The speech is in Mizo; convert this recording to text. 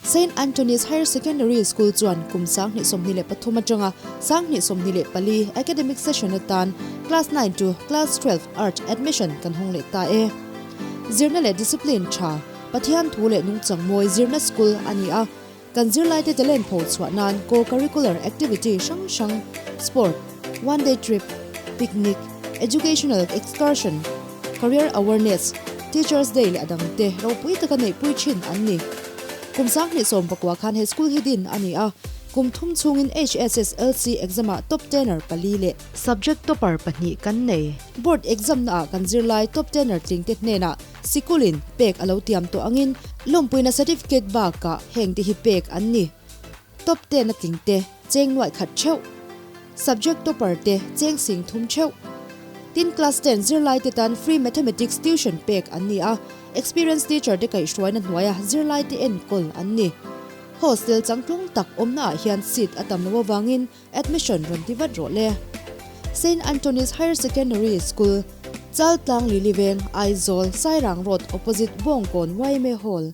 Saint Anthony's Higher Secondary School chuan kum 2023 atanga 2024 academic session atan Class 9 to Class 12 Art admission kan hawng leh ta e. Zirna leh discipline tha, Pathian thu leh nungchang mawi zirna school a ni a. Kan zirlaite talent pho chhuah nan co-curricular activity hrang hrang, sport, one day trip, picnic, educational excursion, career awareness, teachers day leh a dangte ropui taka neihpui thin an ni. Kum 2019 khan he school hi din a ni a, kum thum chhungin HSSLC exam-ah top tenner pali leh subject topper pahnih kan nei. Board exam naah kan zirlai top tenner tlingte hnenah Sikulin pek a lo tiam tawh angin lawmpuina certificate bakah heng te hi pek an ni. Top ten a tling te cheng nuaih khat theuh. Subject topper te cheng sing thum theuh. Tin class ten zirlai te tan free mathematics tuition pek an ni a, experience teacher te kaihhruaina hnuaia zirlai te enkawl an ni. Hostel changtlung tak awmna ah hian seat a tam lo avangin Admission rawn ti vat rawh le. Saint Anthony's Higher Secondary School, Chaltlang Liliveng, Aizawl, Sairang Road opposite Bawngkawn yma Hall.